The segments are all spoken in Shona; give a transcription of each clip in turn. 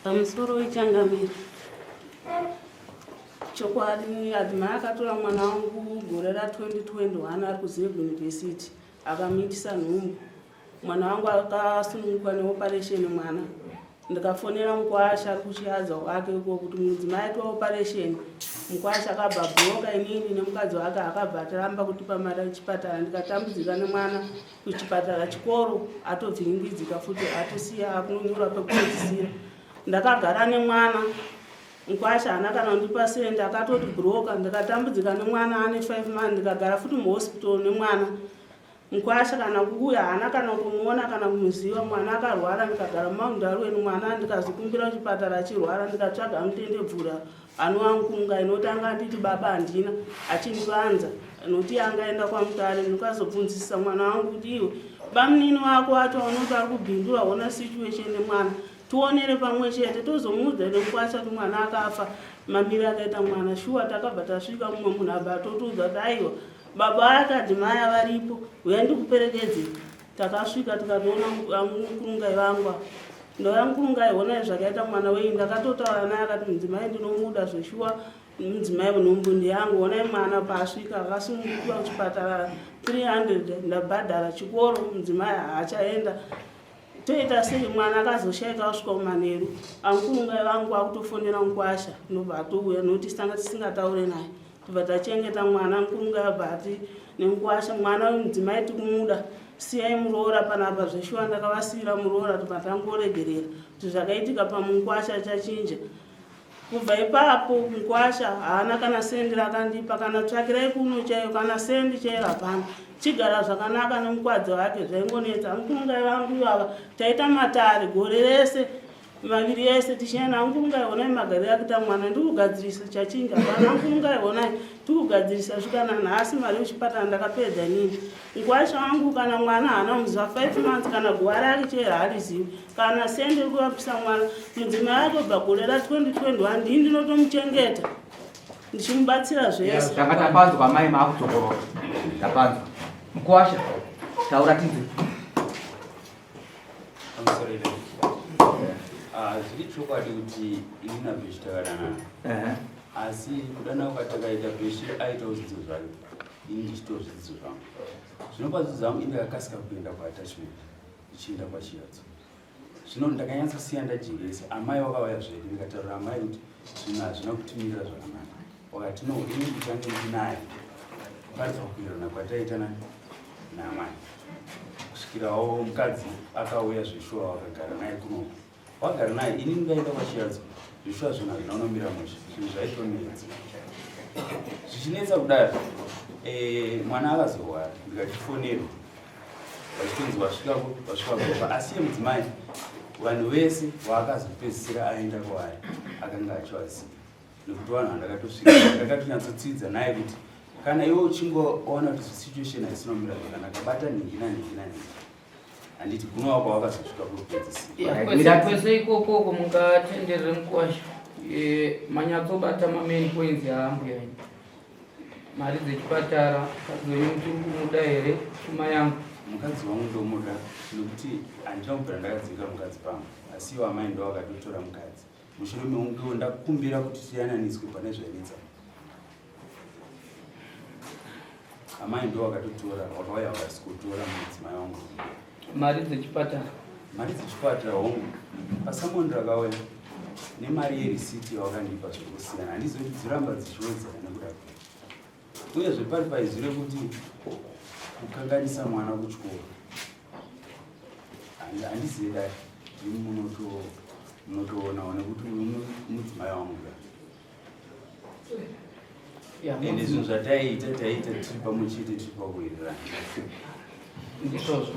Pamusoro wechangamire. Chokwadi Admire akatora mwana wangu gore ra 2021 ari kuZeb University akamuitisa nhumbu. Mwana wangu akasununguka neoperation mwana. Ndikafonera mukwasha ari kuchiadza wake uko kuti mudzimai aitwa operation. Mukwasha akabva bloka inini nemukadzi wake akabva atiramba kutipa mari yechipatara ndikatambudzika nemwana kuchipatara chikoro atovhiringidzika futi atosiya akunonyora pekupedzisira. Ndakagara nemwana Mkwasha haana kana kundipa sendi akatoti broka ndikatambudzika nemwana ane 5 months ndikagara futi muhospital nemwana mkwasha kana kuuya haana kana kumuona kana kumuziva mwana akarwara ndikagara mumaundarweni mwana ndikazokumbira kuchipatara achirwara ndikatsvaga mutendebvura anowankunga inoti anga anditi baba handina achindivanza nokuti angaenda kwamutare ndikazobvunzisisa mwana wangu kuti iwe bamunini wako wacho unoti ari kubhindura hona situation nemwana tionere pamwe chete tozomuudza nemukwasha kuti mwana akafa mamiri akaita mwana shuwa takabva tasvika mumwe munhu abva atotiudza kuti aiwa baba akati maya varipo uya ndikuperekedze takasvika tikatoona mukurungai vangu ndauya mukurungai honai zvakaita mwana wenyu ndakatotaura naye akati mudzimai ndinomuda zveshuwa mudzimai nhumbu ndiyangu honai mwana paasvika akasunungukiwa kuchipatara 300 ndabhadhara chikoro mudzimai haachaenda Toita sei mwana akazoshaika osvika kumanheru ankurungai vangu kwakutofonera mukwasha ndobva atouya nokuti tanga tisingataure naye tobva tachengeta mwana mukurungai abva ati nemukwasha mwana uyu mudzimai tikumuda siyai muroora panapa zveshuwa ndakavasiira muroora tobva tangoregerera kuti zvakaitika pamukwasha chachinja Kubva ipapo mukwasha haana kana sendi rakandipa kana tsvakirai kuno chaiyo kana sendi chaiyo hapana. Chigara zvakanaka nemukwadzi wake zvaingonetsa. Mukurungai vangu ivava taita matare gore rese maviri ese tichienda ankurungai honai magariro akuita mwana ndikugadzirisa chachinja hapana ankurungai honai tikugadzirisa svika nanhasi mari yechipatara ndakapedza inini Mkwasha wangu kana mwana haana muziva 5 months kana guva rake chero haarizivi kana sende rikuvapisa mwana mudzimai ake ubva gore ra 2021 ndini ndinotomuchengeta ndichimubatsira zvese Tanga tapanzwa mai maakudzokorora. Tapanzwa. Mkwasha taura tinzwe. Pamusoro ive. Ah, zviri chokwadi kuti ini naBeshi takadanana. Asi kudanana kwatakaita Beshi aitawo zvidzidzo zvake. Ini ndichitawo zvidzidzo zvangu. Zvino padzidzo dzangu ini ndakakasika kuenda kuattachment ndichienda kwaChiyadzo. Zvino ndakanyatsosiya ndajekesa. Amai wakauya zvedu ndikataurira amai kuti zvinhu hazvina kutimirira zvakanaka. Wakati no, ini ndichange ndinaye. Pari pakuwirirana kwataita nani naamai. Kusvikirawo mukadzi akauya zveshuwa wakagara naye kuno. Wagara naye ini ndaenda kwaChiyadzo zveshuwa zvinhu hazvina kunomira mushe zvinhu zvaitonetsa. Zvichinetsa kudaro eh, mwana akazorwara ndikachifonerwa vachitonzi vasvika vasvika kupa asi iye mudzimai vanhu vese vaakazopedzisira aenda kwaari akanga achivaziva nekuti vanhu vandakatosvika ndakatonyatsotsiidza naye kuti kana iwe uchingoona kuti situation haisina kumira zvakanaka bata nhingi nanhingi nanhingi handiti kunova kwawakazosvika kurupedzisira kwese ikokoko mungatenderere mukwasha eh, manyatsobata mamain points yaambuya ini mari dzechipatara mukadzi wenyu muchiri kumuda here pfuma yangu mukadzi wangu ndomuda nekuti handina kubvira ndakadzinga mukadzi pangu asi iwo amai ndo vakatotora mukadzi mushure mekunge ndakumbira kuti tiyananiswe pane zvainetsa amai ndo vakatotora vakauya vakasikotora mudzimai wangu mari dzechipatara mari dzechipatara hongu pasamoni rakauya nemari yerisiti yawakandipa zvekusiyana handizoti dziramba dzichiwedzera nekuda uyezve pari paizwi rekuti kukanganisa mwana kuchikoro handizive dai ndimi munotoonawo nekuti uyu mudzimai wangu ende zvinhu zvataiita taiita tiri pamwe chete tiri pakuwirirana ndizvozvo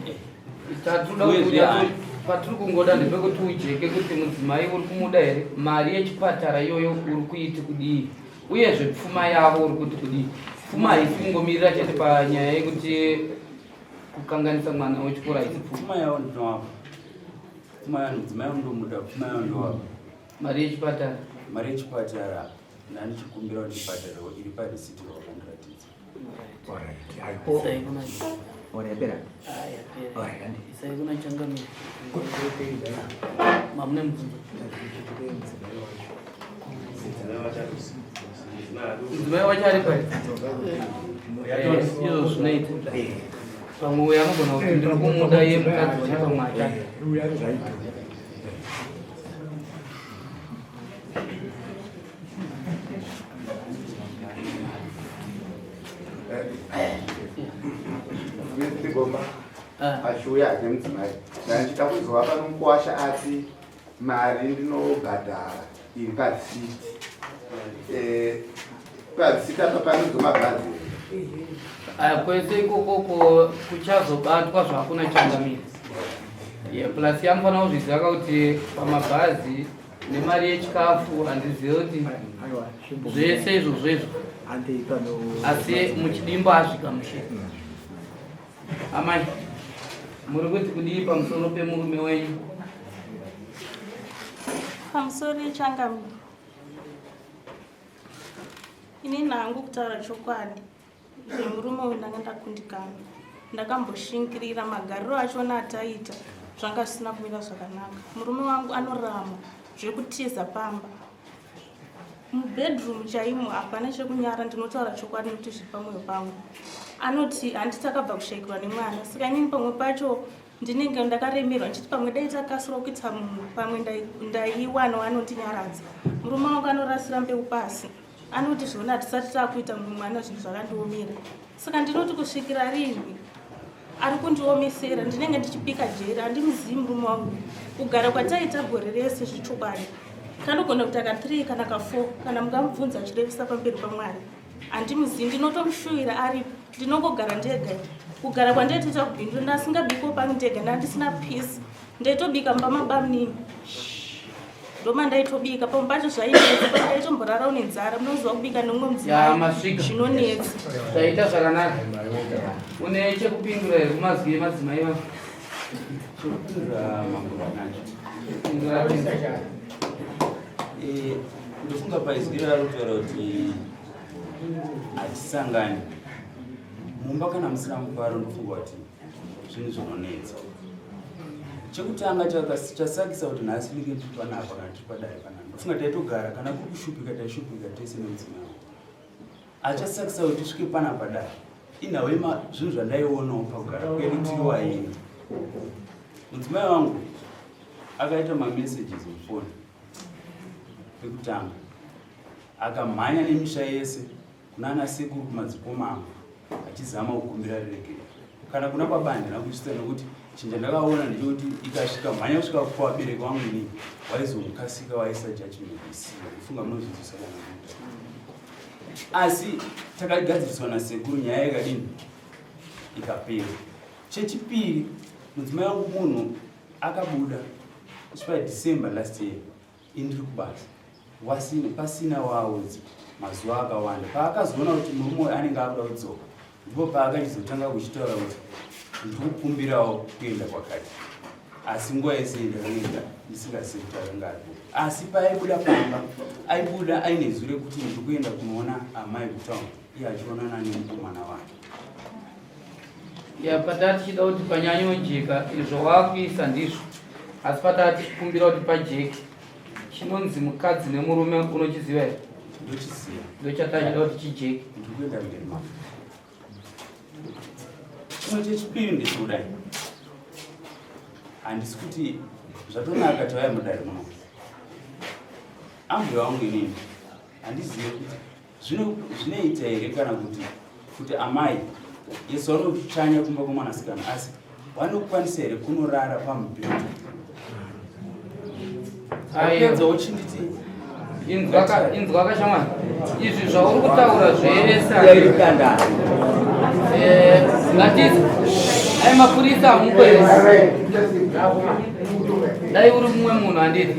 patiri kungoda ndepekuti ujeke kuti mudzimai uri kumuda here mari yechipatara iyoyo uri kuiti kudii uyezve pfuma yavo uri kuti kudii pfuma haisi kungomirira chete panyaya yekuti kukanganisa mwana wechikoro haisi pfuma yavo ndinowapa pfuma yavo mudzimai ndomuda pfuma yavo ndowapa mari yechipatara mari yechipatara ndandichikumbira kuti ibhadharewo iri parisiti rawakandiratidza. Ora yapera. Ah, yapera. Ora yandi. Isai kuna changamire. Mamune mubvunzo. Mudzimai wacho ari pai? Izvo zvinoita. Pamwe uyo anogona kuti ndiri kumuda iye mukadzi wacho pamwe achada. Gomba achiuya hake mudzimai ndandichida kunzwa pano mukuwasha ati mari ndinobhadhara iri parisiti eh, parisiti apa panonzi mabhazi Aya kwese ikokoko kuchazobatwa zvakuna changamire. Yeah, plus yanofanira kuzviziva kuti pamabhazi nemari yechikafu handizive kuti zvese izvozvo izvo asi muchidimbo azvigamuchira. Amai, muri kuti kudii pamusoro pemurume wenyu? Pamusoro changamire. Ini hangu kutaura chokwadi zvemurume uyu ndanga ndakundikana. Ndakamboshingirira magariro achona ataiita zvanga zvisina kumira zvakanaka. Murume wangu anorama zvekutiza pamba. Mubedroom chaimo hapana chekunyara ndinotaura chokwadi nekuti zviri pamwoyo pangu. Anoti handiti akabva kushaikirwa nemwana saka inini pamwe pacho ndinenge ndakaremerwa ndichiti pamwe dai takasira kuita munhu pamwe ndaiwanawo anondinyaradza. Murume wangu anorasira mbeu pasi anoti zvona hatisati takuita mumwe mwana zvinhu zvakandiomera saka ndinoti kusvikira rini ari kundiomesera ndinenge ndichipika jeri handimuzivi murume wangu kugara kwataita gore rese zvechokwadi kanogona kuita ka 3 kana ka 4 kana mukamubvunza achirevesa pamberi pamwari handimuzivi ndinotomushuwira aripo ndinongogara ndega kugara kwandaitoita kubindu ndasingabiko pano ndega ndandisina peace ndaitobika mumba mabamunini ndomandaitobika pamwe pacho zvainetsa pamwe ndaitomborara une nzara munoziva kubika neumwe mudzimai zvinonetsa zvaita zvakanaka une chekupindura here kumazwi emadzimai vavo chekupindura mambo vanacho eh, ndofunga paizwi rari kutaura kuti hatisangani mumba kana musina mufaro ndofunga kuti zvinhu zvinonetsa chekutanga chasakisa kuti nhasi ndinge ndiri panapa kana tiri padare panapa ndofunga taitogara kana kuri kushupika taishupika tese nemudzimai wangu achasakisa kuti tisvike panapa dare inhau yezvinhu zvandaionawo pakugara kwedu tiri waini mudzimai wangu akaita mamessages mufoni pekutanga akamhanya nemisha yese kunana sekuru kumadzikoma angu achizama kukumbira reregero kana kuna baba handina kusvitsa nekuti chinhu chandakaona ndechekuti ikasvika mhanya kusvika kuvabereki vangu inini waizomukasika waisa judgment isiyo kufunga munozvinzwisa kana asi takagadziriswa nasekuru nyaya ikadini ikapera chechipiri mudzimai wangu munhu akabuda kusvika december last year ini ndiri kubasa wasina pasina waaudza mazuva akawanda paakazoona kuti murume uyu anenge akuda kudzoka ndipo paakachizotanga kuchitaura kuti ndiri kukumbirawo kuenda kwakati asi nguva yese ndakanga ndisingazivi kuti akanga aripo asi paaibuda pamba aibuda aine zwi rekuti ndiri kuenda kunoona amai kutown iye achionana nemukomana wake Ya pataa tichida kuti panyanyojeka izvo wakuisa ndizvo asi pataa tichikumbira kuti pajeke chinonzi mukadzi nemurume unochiziva here ndochiziva ndochatachida kuti chijeke ndikuenda mberi mama chimwe chechipiri ndechekudai handisi kuti zvatonaka tauya mudare muno ambuya wangu inini handizive kuti zvinoita here kana kuti kuti amai yesu vanochanya kumba kwemwanasikana asi vanokwanisa here kunorara pamubhedha apedza uchinditi inzwa kashamwari izvi zvauri kutaura zvese eh, ngatizi ai mapurisa hamuko here dai uri mumwe munhu handiti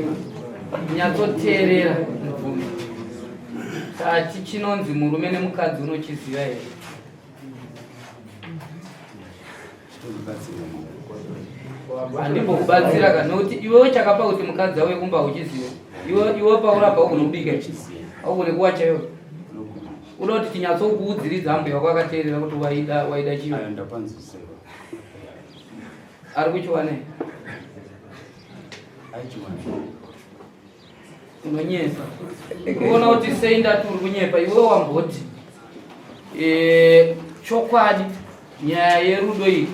nyatsoteerera mubvunzo Tati chinonzi murume nemukadzi unochiziva here? Handimbokubatsira ka nokuti iwewe chakapa kuti mukadzi auye kumba uchiziva. Iwe iwe paurapa ugonobika augone kuwacha iwe. Uda kuti tinyatsokuudziridza ambuya wako akateerera kuti waida waida chivi. Ayo ndapanzwisisa. Ari kuchiwana here? Unonyepa. Unoona kuti sei ndati uri kunyepa iwe wamboti e, chokwadi nyaya yerudo iyi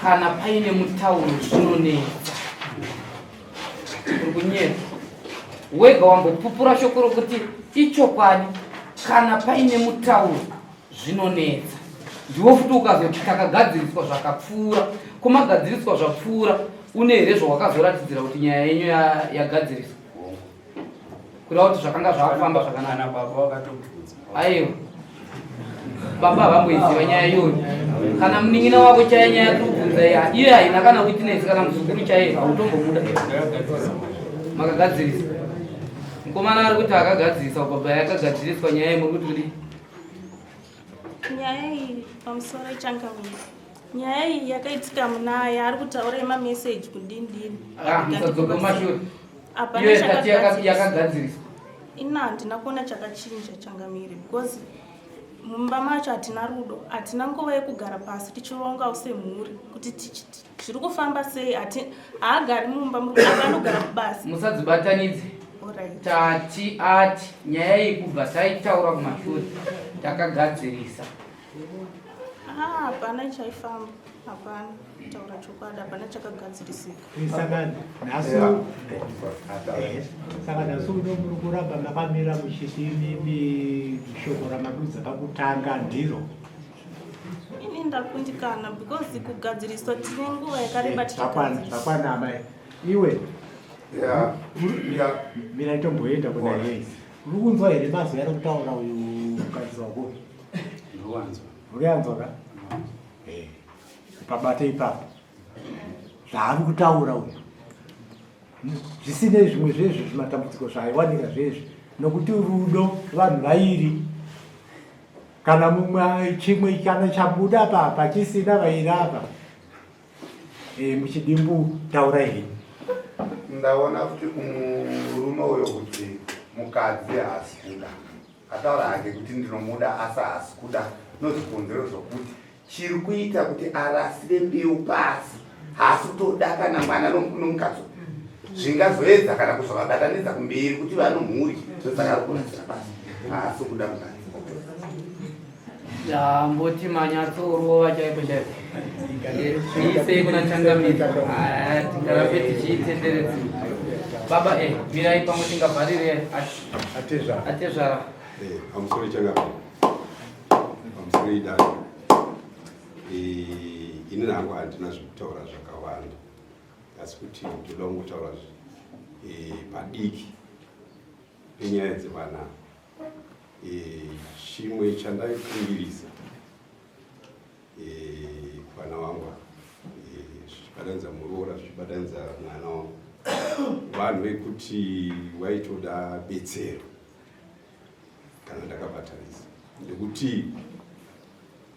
kana paine mutauro zvinonetsa. Uri kunyepa. Wega wambopupura shoko rokuti ichokwadi kana paine mutauro zvinonetsa ndiwo futi ukazoti takagadziriswa zvakapfuura ko magadziriswa zvapfuura une here zvawakazoratidzira kuti nyaya yenyu yagadziriswa kureva kuti zvakanga zvakufamba zvakanaka aiwa baba havamboiziva nyaya iyoyo kana munin'ina wako chaiye nyaya tiri kubvunza iya iye haina kana witness kana muzukuru chaiye hautombomuda makagadzirisa mukomana ari kuti akagadzirisa baba yakagadziriswa nyaya yemuri kuti kudii Nyaya iyi pamusoro ichangamire. Nyaya iyi yakaitika muna yaari kutaura yemameseji kudini dini. Ah, musadzoka mumashure. Hapana Iyo yatati chakagadziriswa. yakagadziriswa. Ini handina kuona chakachinja changamire because mumba macho hatina rudo, hatina nguva yekugara pasi tichirongawo semhuri kuti zviri kufamba sei. Haagari mumba, murume anogara kubasa. Musadzibatanidze. Tati ati nyaya iyi kubva taitaura kumashure takagadzirisa. Ah, hapana chaifamba, hapana kutaura chokwadi, hapana chakagadzirisika. Saka nhasi saka nhasi uno muri kuramba makamira muchiti imimi shoko ramadudza pakutanga ndiro Ini ndakundikana because kugadziriswa tine nguva yakareba tichigadzirisa. Zvakwana amai. Iwe. Mira itomboenda kuna yeye. Uri kunzwa here mazwi ari kutaura uyu mukadzi wako? Ndikuanzwa. Uri ka? Eh. Pabate ipapo. Zvaari kutaura uyu. Zvisinei zvimwe zvezvi zvimatambudziko zvaiwanika zvezvi nokuti rudo vanhu vairi kana mumwe chimwe kana chabuda pa pachisina vairi apa e, muchidimbu taurai henyu ndaona kuti murume uyo kuti mukadzi haasi kuda ataura hake kuti ndinomuda asi haasi kuda nozvikonzero zvokuti chiri kuita kuti arasire mbeu pasi haasi kutoda kana mwana nomukadzi zvingazoedza kana kuzovabatanidza kumberi kuti vanomhuri zvosaka ari kurasira pasi haasi kuda mukadzi Ndamboti manyatsorova chaipo chaipo. Isei kuna changamire. Ah, tingarambe tichiitenderedza. Baba eh, mirai pamwe tingavharire atezvara. Atezvara. Eh, pamusoro changamire. Pamusoro idare. Eh, ini hangu handina zvekutaura zvakawanda. Asi kuti ndoda kungotaura eh, padiki penyaya dzevana. E, chimwe chandaikumbirisa e, kuvana vangu e, zvichibatanidza muroora zvichibatanidza mwana wangu vanhu vekuti waitoda betsero kana ndakabatanidza nekuti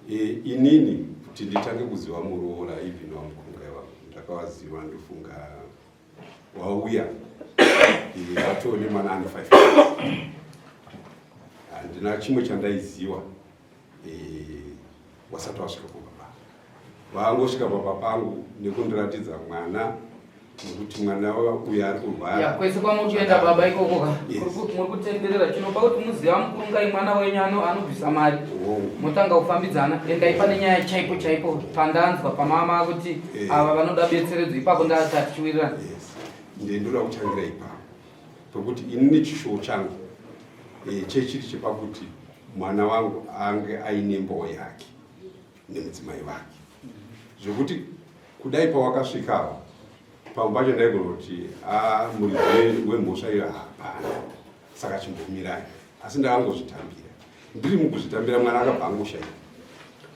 e, inini kuti nditange kuziva muroora even vamukonga ivangu ndakavaziva ndofunga wauya atoo nemwana ane 5 handina chimwe chandaiziwa wasati wasvika kumba pangu vangosvika pamba pangu nekundiratidza mwana nekuti mwana uyo ari kurwara kwese kwamuri kuenda baba ikoko ka muri kutenderera chinopa kuti muziva mukurungai mwana wenyu anobvisa mari motanga kufambidzana endai pane nyaya chaipo chaipo pandanzwa pamama kuti eh. ava vanoda betseredzo ipapo ndati tichiwirirana ndendoda kutangira ipapo pekuti ini nechishuwo changu eh, chechiri chepakuti mwana wangu ange aine mboo yake nemudzimai wake zvekuti kudai pawakasvikawo pamwe pacho ndaigona kuti ah, muridzi wemhosva iyo hapana saka chimbomirai asi ndakangozvitambira ndiri mukuzvitambira mwana akabva angoshaika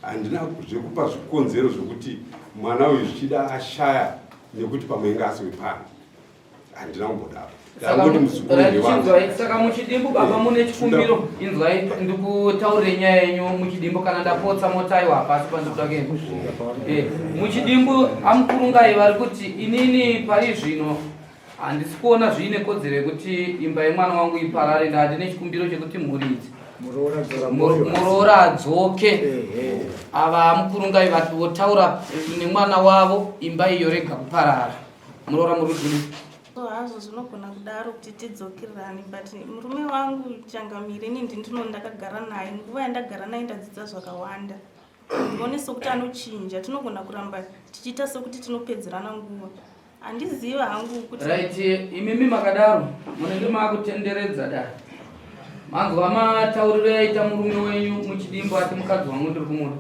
handina zvekupa zvikonzero zvekuti mwana uyu zvichida ashaya nekuti pamwe inga asiwe pano handina kumbodaro ndangoti muzukuru ndewangu saka muchidimbu baba mune chikumbiro inzwai ndikutaurire nyaya yenyu muchidimbu kana ndapotsa motaiwa hapasi pandikuda kuenda eh, muchidimbu amukurungai vari kuti inini pari zvino Handisi kuona zviine kodzero yekuti imba yemwana wangu iparare ndandine chikumbiro chekuti mhuri idzi Muroora adzoke. Ava mukurungai vati votaura nemwana wavo imba iyo rega kuparara. Muroora muri kudii? So hazvo zvinogona kudaro kuti tidzokerane but murume wangu changamire ini ndindino ndakagara naye nguva yandagara naye ndadzidza zvakawanda. Ndione sokuti anochinja tinogona kuramba tichiita sokuti tinopedzerana nguva. Handizive hangu kuti Right, imimi makadaro munenge makutenderedza dare. Manzwa matauriro yaita murume wenyu muchidimbu ati mukadzi wangu ndiri kumuda.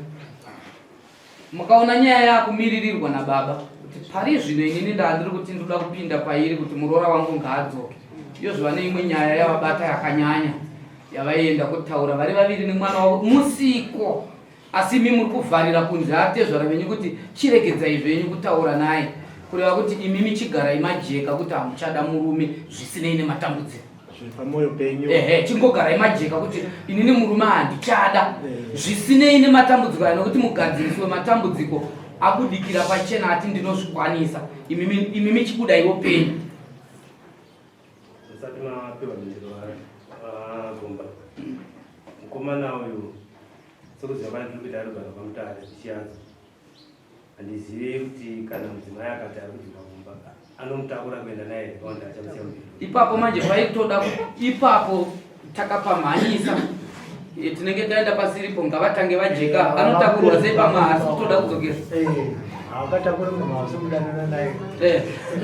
Mukaona nyaya yakumiririrwa nababa kuti pari zvino inini ndandiri kuti ndoda kupinda pairi kuti muroora wangu ngaadzoke. Yozova neimwe nyaya yavabata yakanyanya yavaienda kutaura vari vaviri nemwana wavo musiko. Asi imi muri kuvharira kunze atezvara venyu kuti chiregedzai zvenyu kutaura naye kureva kuti imimi chigarai majeka kuti hamuchada murume zvisinei nematambudziko. Zviri pamoyo penyu. Ehe, chingogarai majeka kuti inini murume handichada zvisinei nematambudziko aya nokuti mugadzirisi wematambudziko abudikira pachena ati ndinozvikwanisa imimi imimi chibudaiwo penyu. Musati mapiwa mhinduro vaGomba, mukomana uyu sekuziva kwandiri kuita ari kugara kwaMutare tichianza handizivi kuti kana mudzimai akati ari kudzoka kumba anomutakura kuenda naye here kana kuti achamusiya mubhedhuru. Ipapo manje paitoda ipapo takapamhanyisa eh, tinenge taenda pasiripo ngavatange vajeka eh, anotakurwa sei pamwe haasi kutoda kudzokera eh, haungatakuri munhu wausi kudanana naye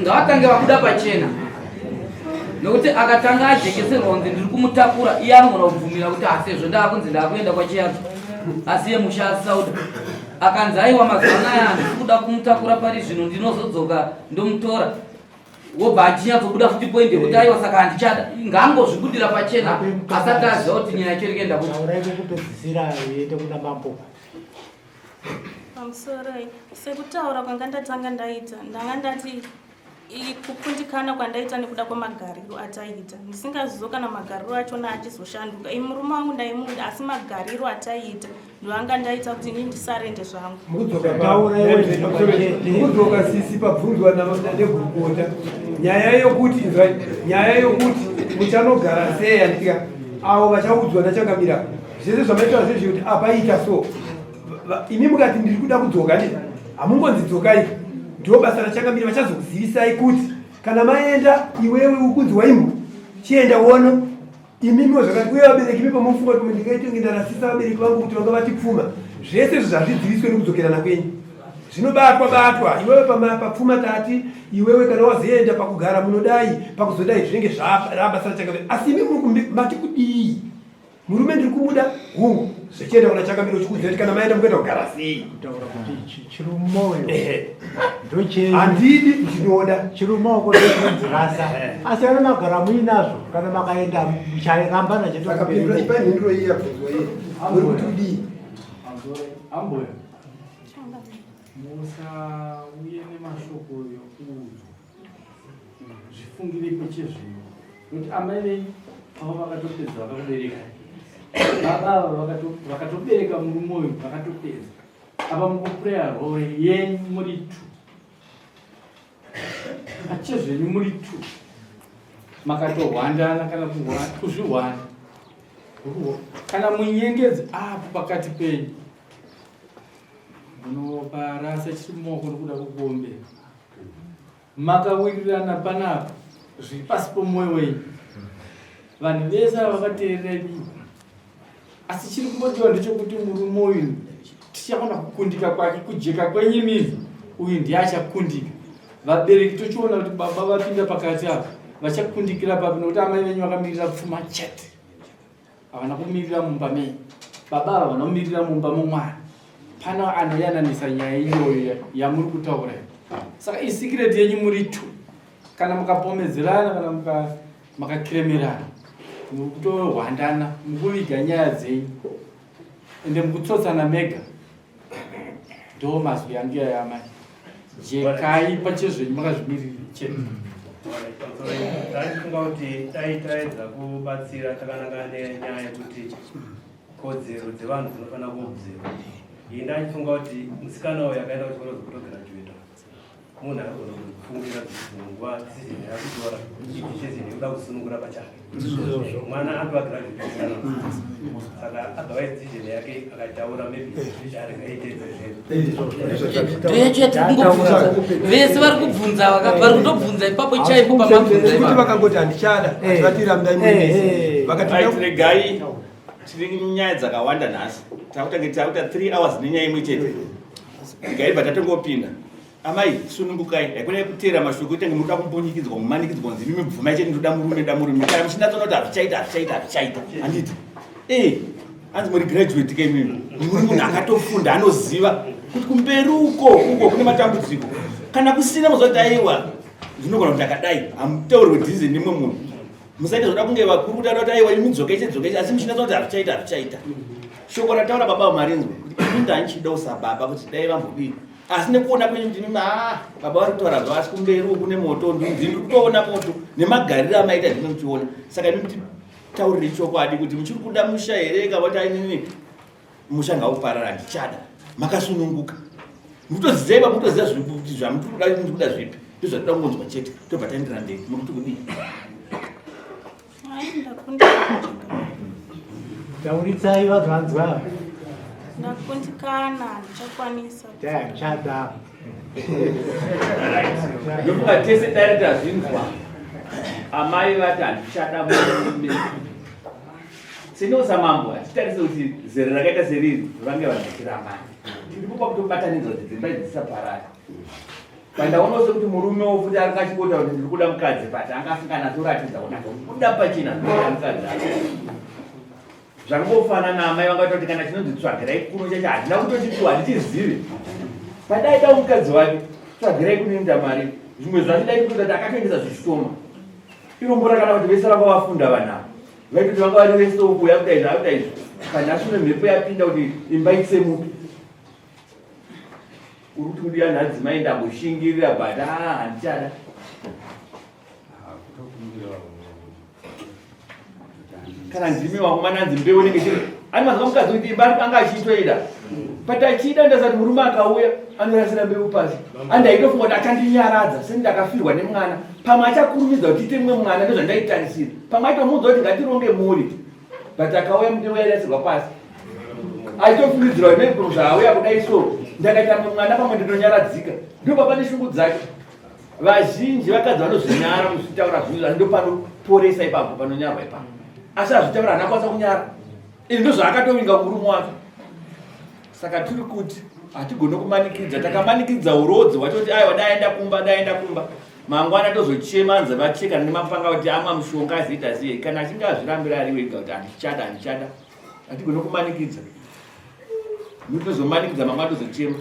ngavatange vabuda pachena nokuti akatanga ajekeserwa kunzi ndiri kumutakura iye anogona kubvumira kuti asezvo ndaakunzi ndaakuenda kwachiyadzo asi iye musha asauda akanzi aiwa mazuva anaya handisi kuda kumutakura pari zvino ndinozodzoka ndomutora wobva achinyatsobuda futi point yekuti aiwa saka handichada ngaangozvibudira pachena asati aziva kuti nyaya yacho iri kuenda kupi taurai kwekupedzisira iende kuna mambo Pamusoroi, sekutaura kwanga ndatanga ndaita, ndanga ndati kukundikana kwandaita nekuda kwemagariro ataiita ndisingazizo kana magariro achona achizoshanduka ini murume wangu ndaimuda asi magariro ataiita ndoanga ndaita kuti ini ndisarende zvangu mukudzoka sisi pabvunzwa negurukota nyaya yokuti inzwai nyaya yokuti muchanogara sei anditika avo vachaudzwa nachangamira zvese zvamaita zvezvi kuti apaita so imi mukati ndiri kuda kudzoka ndi hamungonzi dzokai ndo basa rachangamire vachazokuzivisai kuti kana maenda iwewe ukunzi waimbo chienda wono imimiwo zvakati uye vabereki mi pamufunga kuti ndingaite kunge ndarasisa vabereki vangu kuti vanga vatipfuma zvese izvo zvazvidziviswe nekudzokerana kwenyu zvinobatwa batwa iwewe pamapfuma tati iwewe kana wazoenda pakugara munodai pakuzodai zvinenge zvarabasa rachangamire asi imi mati kudii Murume ndiri kumuda hungu zvichienda kuna changamire uchikuudza kuti kana maenda mukuenda kugara sei kutaura kuti chiri mumoyo ndoche handidi ndinoda chiri mumaoko ndochinonzi rasa asi kana magara muinazvo kana makaenda mucharambana chete saka pindura ipai mhinduro iyi yabvunzwa iyi muri kuti kudii ambuya musauye nemashoko ekuudzwa Zvifungire pechezvenyu nokuti amai venyu avo vakatopedza vakakubereka baba ava vakatobereka murume uyu vakatopedza apa mukupreya role yenyu muri two pachezvenyu muri two makatohwandana kana kuzvihwanda kana munyengedzi apo pakati penyu munoparasa chiri mumaoko nokuda kwekuombera Makawirirana panapa zviri pasi pomwoyo wenyu. Vanhu vese ava vakateerera imi. Asi chiri kungodiwa ndechekuti murume uyu tichaona kukundika kwake, kujeka kwenyu imimi, uyu ndiye achakundika. Vabereki tochiona kuti baba vapinda pakati apa vachakundikira papi nokuti amai venyu vakamirira pfuma chete. Havana kumirira mumba menyu. Baba ava havana kumirira mumba momwana. Pana anoyananisa nyaya iyoyo yamuri kutaura. Saka isecret yenyu muri two. Kana mukapomedzerana kana makakiremerana muri kutohwandana mukuviga nyaya dzenyu ende mukutsotsana mega. Ndo mazwi angu yaya amai. Jekai pachezvenyu makazvimirira chete. Taifunga kuti dai taedza kubatsira takanangana nenyaya yekuti kodzero dzevanhu dzinofanira kuobserva. Iyi ndaifunga kuti musikana uyu akaenda kuchikoro zvekutograduata. Munhu anogona kufungira kuti dzimwe nguva decision yaakutora idecision yekuda kusunungura pachake. Mwana atova graduate saka otherwise decision yake akaitaura maybe dare ngaiteedzere. Ndoyacho yatiri kungobvunza vese vari kubvunza vari kutobvunza ipapo chaipo pamabvunza ipapo. Vakangoti handichada vatirambai muri vakati regai tine nyaya dzakawanda nhasi takutange takuta 3 hours nenyaya imwe chete ngaibva tatongopinda amai sunungukai haikona kuteera mashoko itange munoda kumbunyikidzwa kumanikidzwa kunzi imimi bvumai chete ndoda murume ndoda murume kana muchinatsoona kuti hazvichaita hazvichaita hazvichaita handiti ee hanzi muri graduate ke imimi muri munhu akatofunda anoziva kuti kumberi uko uko kune matambudziko kana kusina muziva kuti aiwa ndinogona kuti ndakadai hamutaurwe dhize nemwe munhu musaite zvoda kunge vakuru kuti anoda kuti aiwa imi dzoke iche dzoke iche asi muchinatsa kuti hazvichaita hazvichaita shoko rataura baba vamarinzwa kuti ini ndandichida usababa kuti dai vambodii asi nekuona kwenyu kuti imi ah baba vari kutaura zvavo asi kumberi uku kune moto ndiri kutoona moto nemagariro amaita ndino muchiona saka imi mutitaurire chokwadi kuti muchiri kuda musha here kana kuti ainini musha ngauparara handichada makasununguka mutoziva ipa mutoziva kuti zvamuri kuda muri kuda zvipi ndozvatinoda kungonzwa chete tobva taendera mberi mukuti kudii tauritsai vanhu vanzwa ndakundikana handichakwanisa chada ndofunga tese dare tazvinzwa amai vati handichada murume Sino samambo hatitarise kuti zera rakaita seriri vange vanhu vachirambana. Tiripo pakutobatanidza kuti dzimba idzi dzisaparara. Pandaonawo sekuti murume wo futi anga achingota kuti ndiri kuda mukadzi but anga asinganatsoratidza kuti kuda pachena kuda mukadzi ake. Zvakangofanana amai vanga kuti kana chinonzi tsvagirai kuno chacho handina kutochipiwa handichizivi. Padai dawo mukadzi wake tsvagirai kunoenda mari zvimwe zvacho dai kutoita kuti akatoendesa zvishoma. Irombo rakana kuti vese vanga vafunda vanhu ava. Vaitoti vanga vari vese uku yakuda izvi akuda izvi panhasi une mhepo yapinda kuti imba itsemuke uri kuti kudiya nhadzimai ndamboshingirira but ah handichada kana ndimi wakomana anzi mbeu inenge chiri ani mazuva mukadzi kuti imba anga achiitoida but achiida ndasati murume akauya anorasira mbeu pasi andaitofunga kuti achandinyaradza sendakafirwa nemwana pamwe achakurumidza kuti tiite mumwe mwana ndozvandaitarisira pamwe aitomuudza kuti ngatironge mhuri but akauya mbeu yairasirwa pasi aitofungidzira kuti maybe zvaauya kudai so ndakaita mumwe mwana pamwe ndinonyaradzika ndo baba neshungu dzake vazhinji vakadzi vanozvinyara kuzvitaura zvinhu asi ndopanoporesa ipapo panonyarwa ipapo asi azvitaura haana kwanisa kunyara izvi ndozvaakatovinga murume wake saka tiri kuti hatigone kumanikidza takamanikidza urodzi hwacho kuti aiwa daenda kumba daenda kumba mangwana tozochema anzi vacheka nemapanga kuti amwa mushonga aziita ziye kana achinge azvirambira ari wega kuti handichada handichada hatigone kumanikidza notozomanikidza mangwana tozochema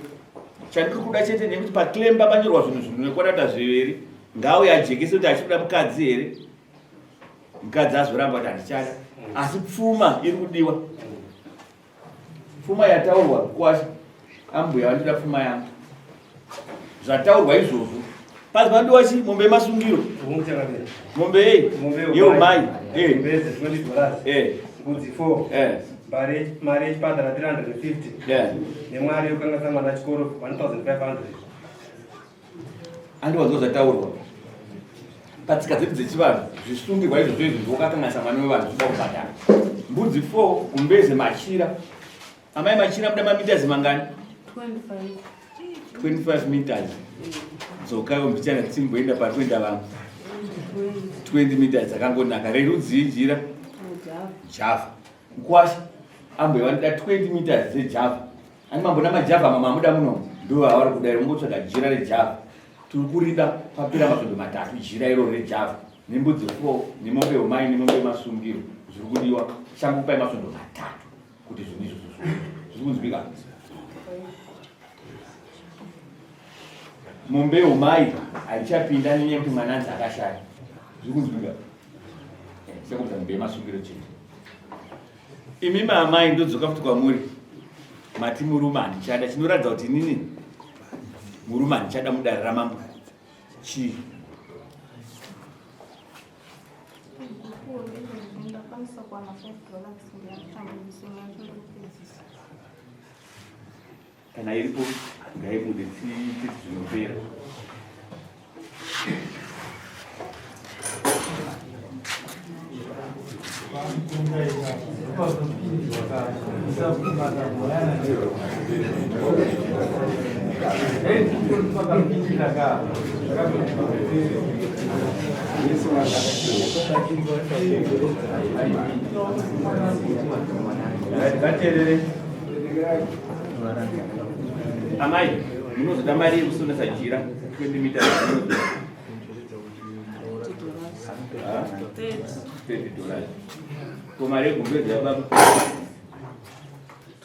chandiri kuda chete nekuti paclemba panyorwa zvinhu zvinekwanata zviviri ngauye ajekese kuti achikuda mukadzi here mukadzi azoramba kuti handichada asi pfuma iri kudiwa pfuma yataurwa kwasha ambuya vanoda pfuma yangu zvataurwa izvozvo pasi panodiwa chi mombe yemasungiro mombe yei yeumai mbudzi 4 mari yechipatara 350 nemari yekukangasa mwana chikoro 1500 andiwanzwa zvataurwa patsika dzedu dzechivanhu zvisungirwa izvozvo izvi ndiokakanganisa mwana wevanhu zvinoda kubhadhara mbudzi 4 gumbeze machira amai machira muda mameters mangani 25 meters dzokaiwo mbichana timboenda pari kuenda vamwe 20 meters dzakangonaka rerudzii jira java mkwasha ambuya vanoda 20 meters dzejava Ani mambo namajava mama amuda muno ndo avari kuda iro mungotsvaga jira rejava tiri kurida papera masvondo matatu jira iro rejava nembudzi fo nemombe yomai nemombe yemasungiro zviri kudiwa changupai masvondo matatu kuti zvinhu izvozvo zviri kunzwika mombe yomai haichapinda nenyaya yekuti mwana anzi akashaya zviri kunzwika sekuti mombe yemasungiro chete Imi maamai ndodzoka futi kwamuri mati murume handichada chinoratidza kuti inini murume handichada mudare ramambo chii kana iripo ngaibude tiiti zvinopera. Ngateerere. Amai, munozoda mari yekusonesa jira 20 meters. $30 dollars. Ko mari yegumbeze yababa?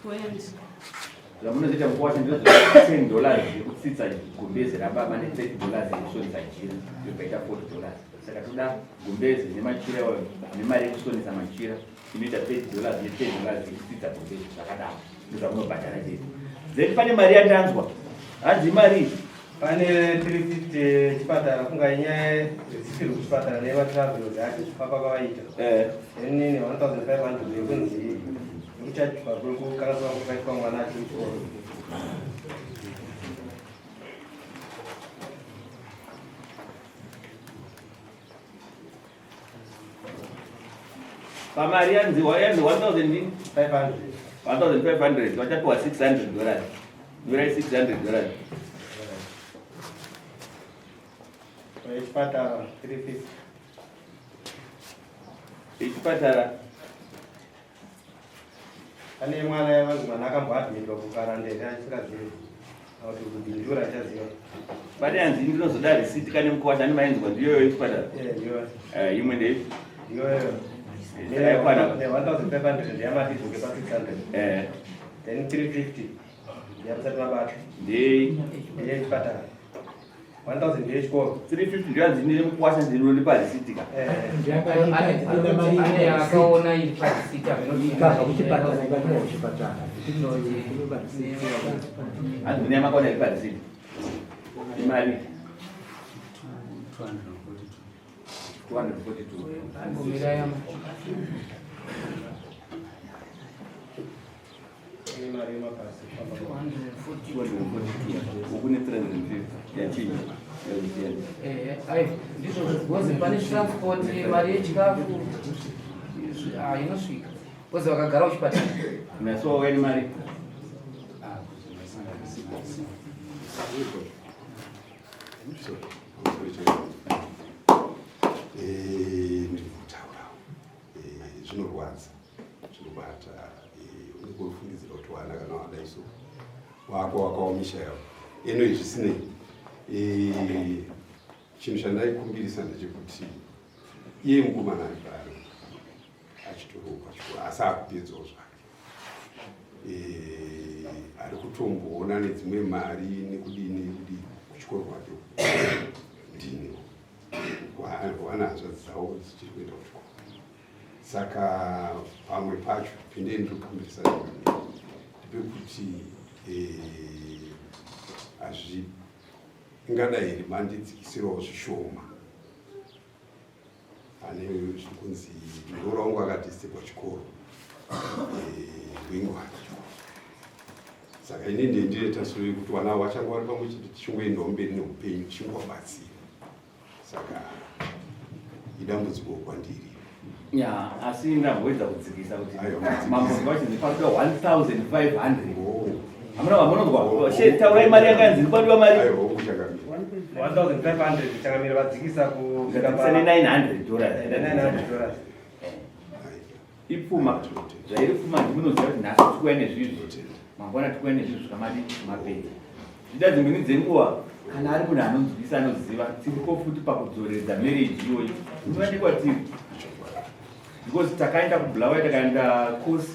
20. Zvamunozoita mukuwasha ndizvo 10 dollars yekutsitsa gumbeze rababa ne 30 dollars yekusonesa jira yobva ita 40 dollars. Saka toda gumbeze nemachira iwayo nemari yekusonesa machira inoita 30 dollars ne 10 dollars yekutsitsa gumbeze zvakadaro. Ndozvamunobhadhara chete. Then pane mari yandanzwa. Hanzi imari Pane 350 yechipatara kunga inyaya yerisiti rekuchipatara nematravels acho papa kwavaita. Then ne 1500 yekunzi yekuchajwa kwekukanganiswa kwakaitwa mwana achiri kuchikoro. Pamari yanzi yanzi 1500 1500 vachapiwa 600 dollars. Nyorai 600 dollars. Yechipatara 350. Yechipatara Pane mwana yavanzi mwana akamboadmitwa kukarandere achisingazivi kana kuti kubindura achaziva. Pane yanzi ndinozoda receipt kane mukuwasha ane mainzwa ndiyoyo yechipatara. Eh, ndiyo. Eh, imwe ndeipi? Ndiyoyo. Yakwana. Ne 1500 ndeyamati idzoke pa 600. Eh. Then 350 yamusati mabata. Ndei. Ndeyechipatara. 1000 ndeyechikoro. 350 ndiyanzi ndine mukuwasha ndinonipa receipt ka. Ane yakaona iri parisiti Ikabva kuchipatara ikaenda kuchipatara. Hanzi mune yamakaona iri parisiti. Imari 242. Ngomirai ama. Ine mari yemabhasi. 242. Uku ne 350 yachinja. Yazosiyana. Eh, ai, ndizvo because pane transport mari yechikafu ah, inosvika because vakagara kuchipatara. Naso wauya nemari. Ndiri kutaurawo zvinorwadza zvinobata unenge uchifungidzira kuti wana kana wadai so wako wakaomisha yavo eno zvisinei chinhu chandaikumbirisa ndechekuti iye mukomana ari pari achitorokwa chikoro asi akupedzawo zvake ari kutomboona nedzimwe mari nekudini nekudii kuchikoro kwake ndiniwo wana hanzvadzi dzavo dzichiri kuenda kuchikoro saka pamwe pacho pindei ndiri kukumbirisa ndepekuti hazvi ingadai here mandidzikisirawo zvishoma pane zviri kunzi muroora wangu akadisturba chikoro wengwani chikoro saka ini ndiye ndine tarisiro yekuti vana avo vachange vari pamwe chete tichingoendawo mberi neupenyu tichingovabatsira saka idambudziko kwandiri Ya, asi ndamboedza kudzikisa kuti Aiwa, madzikisa. mambo vachinzi panoda 1500. Oh. Hamuna vamunonzwa. She taurai mari yanga yanzi panoda mari. Aiwa, kuchakamira 1500 changamire vadzikisa kusvika Dzikisa ne 900 dollars. 900 dollars. Ipfuma. Zvairi pfuma ndimunoziva kuti nhasi tikuya nezvizvi. Mangwana tikuya nezvizvi zvikamadi mapedza. Zvida dzimweni dzenguva kana ari munhu anonzwisa anoziva tiripo futi pakudzoreredza marriage iyoyi. Unowanikwa tiri. Because takaenda kuBulawayo takaenda course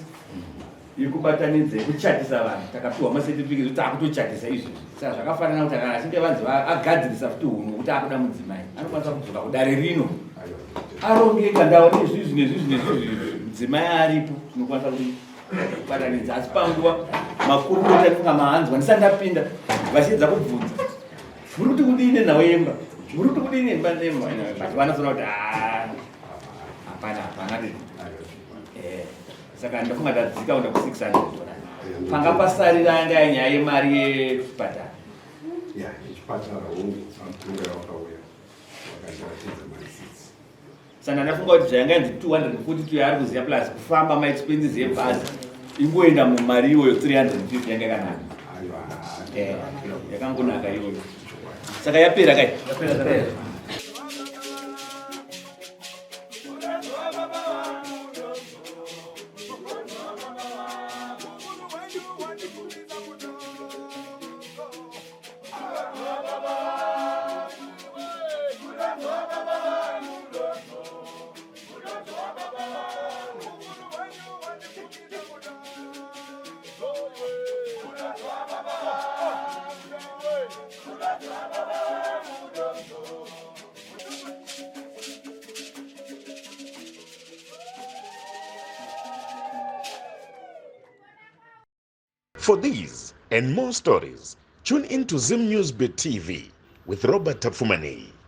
yekubatanidza yekuchatisa vanhu takapiwa macertificate kuti takutochatisa izvozvi saka zvakafanana kuti kana achinge vanzi agadzirisa futi hunhu hwekuti akuda mudzimai anokwanisa kudzoka kudare rino arongeka ndawo nezvizvi nezvizvi nezvizvi mudzimai aripo tinokwanisa kuti kubatanidza asi panguva makurukota ndinga maanzwa ndisati ndapinda vachiedza kubvunza muri kuti kudii nenhau yemba muri kuti kudii nemba nemba but vanozoona kuti "Ah, hapana hapana Eh, saka ndofunga ndadzika kuenda ku 600 dollars panga pasarira yanga yanyaya yemari yechipatara ya yechipatara hongu pamutonga wakauya wakandiratidza marisitsi. Saka ndafunga kuti zvayanga yanzi 242 yaari kuziva plus kufamba maexpenses ebhazi ingoenda mumari iyoyo 350 yanga yakanaka. Eh, yakangonaka iyoyo. Saka yapera kai? Yapera. For these and more stories, tune in to Zim News Bit TV with Robert Tafumani.